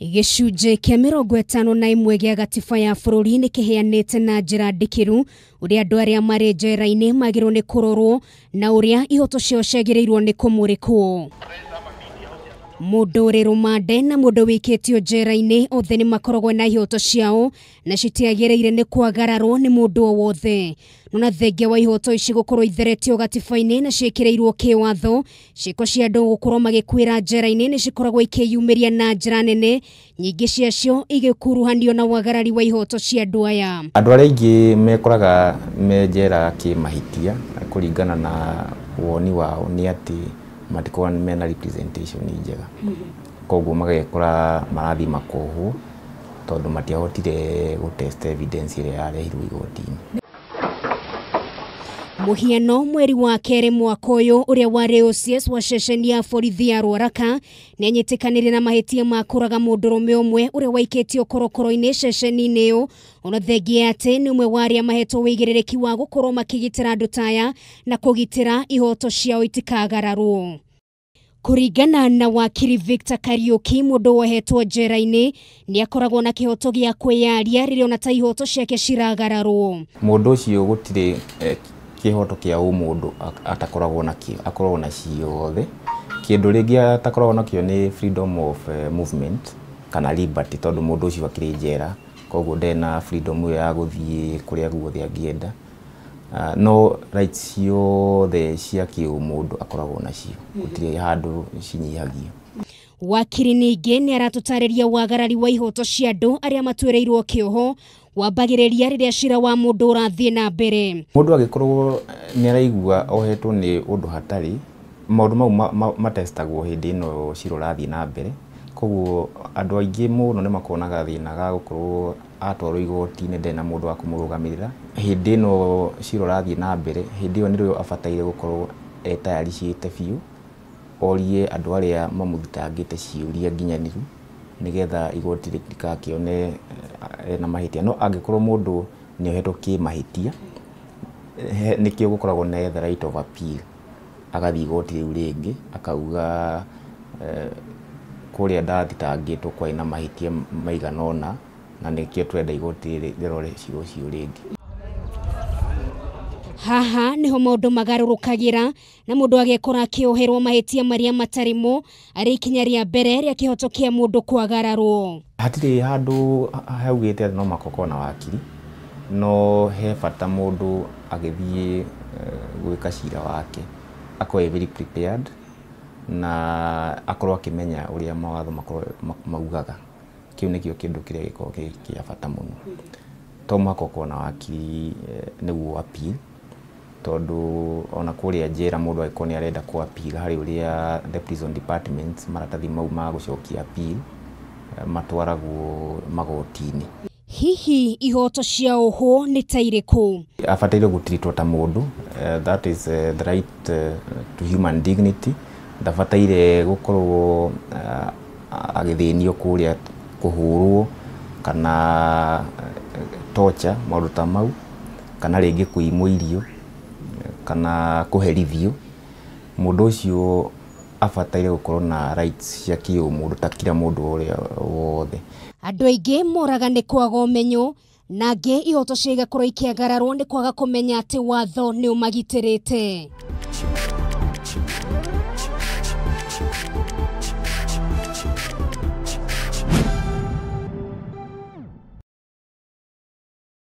Gĩcunjĩ kĩa 51 gĩa gatiba ya bũrũri nĩ kĩheanĩte na njĩra ndikĩru ũrĩa andũ arĩa marĩ njera-inĩ magĩrĩirwo nĩ kũrorwo na ũrĩa ihoto ciao ciagĩrĩirwo nĩ kũmũrĩkwo. Mũndũ ũrĩ rũmande na mũndũ wĩkĩtio njera-inĩ othe nĩ makoragwo na ihoto ciao na citiagĩrĩire nĩ kwagararwo nĩ mũndũ o wothe. No na thengia wa ihoto ici gũkorwo itheretio gatiba-inĩ na ciĩkĩrĩirwo kĩwatho, ciĩko cia andũ gũkorwo magĩkuĩra njera-inĩ nĩ cikoragwo ikĩyumĩria na njĩra nene, nyingĩ ciacio igĩkuruhanio na wagarari wa ihoto cia andũ aya. Andũ arĩa aingĩ mekoraga me njera kĩmahĩtia kũringana na woni wao nĩ atĩ matikoragwo mena representation njega, koguo magekora marathiĩ makohwo tondũ matiahotire gũ test evidence ĩrĩa yarehirwo igoti-inĩ. Mũhiano mweri wa kerĩ mwaka ũyũ ũrĩa warĩ OCS wa ceceni ya borithi ya Ruaraka nĩanyitĩkanire na mahĩtia ma kũraga mũndũrũme ũmwe ũrĩa waikĩtio korokoro-inĩ ceceni-inĩ ĩyo, ona thengia atĩ nĩ ũmwe wa arĩa mahetwo wĩigĩrĩrĩki wa gũkorwo makĩgitĩra andũ ta aya na kũgitĩra ihoto ciao itikagararwo. Kũringana na wakiri Victor Kariuki, mũndũ wohetwo njera-inĩ nĩ akoragwo na kĩhoto gĩa kwĩyaria rĩrĩa ona ta ihoto ciake ciragararwo. Mũndũ ũcio gũtirĩ kĩhoto kĩa ũmũndũ atakoragwo nakĩo, akoragwo na ciothe. Kĩndũ rĩngĩ atakoragwo nakĩo nĩ freedom of movement kana liberty, tondũ mũndũ ũcio akĩrĩ njera, koguo ndarĩ na freedom ĩyo ya gũthiĩ kũrĩa guothe angĩenda. No rights ciothe cia kĩũmũndũ akoragwo nacio, gũtirĩ handũ cinyihagio. Wakiri ningĩ nĩ aratũtarĩria wagarari wa ihoto cia andũ arĩa matuĩrĩirwo kĩoho wambagĩrĩria rĩrĩa cira wa mũndũ ũrathiĩ na mbere. Mũndũ angĩkorwo nĩ araigua ohetwo nĩ ũndũ hatarĩ, maũndũ mau matestagwo hĩndĩ ĩno cira ũrathiĩ na mbere, koguo andũ aingĩ mũno nĩ makoragwo na gathĩna ga gũkorwo atwarwo igoti-inĩ ndarĩ na mũndũ wa kũmũrũgamĩrĩra. Hĩndĩ ĩno cira ũrathiĩ na mbere, hĩndĩ ĩyo nĩrĩo abataire gũkorwo etayaricĩte biũ, orie andũ arĩa mamũthitangĩte ciũria nginyanĩru nĩgetha igoti rĩtikakĩone ena mahĩtia. No angĩkorwo mũndũ nĩ ohetwo kĩmahĩtia, nĩkĩo gũkoragwo na the right of appeal, agathiĩ igoti rĩu rĩngĩ akauga kũrĩa ndathitangĩtwo kwarĩ na mahĩtia maigana ũna na nĩkĩo tũrenda igoti rĩrore cira ũcio rĩngĩ. Haha niho maũndũ magarũrũkagĩra na mũndũ agekora akĩoherwo mahĩtia marĩa matarĩ mo arĩ ikinya rĩa mbere rĩa kĩhoto kĩa mũndũ kwagararwo. Hatirĩ handũ haugĩte atĩ no mũhaka ũkorwo na wakiri, no he bata mũndũ agĩthiĩ gwĩka cira wake akorwo e very prepared na akorwo akĩmenya ũrĩa mawatho maugaga. Kĩu nĩkĩo kĩndũ kĩrĩa gĩkoragwo kĩ kĩa bata mũno. To mũhaka ũkorwo na wakiri nĩguo appeal, tondũ ona kũrĩa njera mũndũ angĩkorwo nĩ arenda kũ appeal harĩ ũrĩa the prison department maratathi mau ma gũcokia appeal matwaragwo magoti-inĩ. Hihi ihoto cia ohwo nĩ ta irĩkũ? Abataire gũtiritwo ta mũndũ, that is the right to human dignity. Ndabataire gũkorwo agĩthĩnio kũrĩa, kũhũrwo kana torture, maũndũ ta mau, kana rĩngĩ kũimwo irio kana kũherithio. Mũndũ ũcio abataire gũkorwo na rights cia kĩũmũndũ ta kila mũndũ ũrĩa wothe. Andũ aingĩ moraga nĩ kwaga ũmenyo na angĩ ihoto cia igakorwo ikĩagararwo nĩ kwaga kũmenya atĩ watho nĩ ũmagitĩrĩte.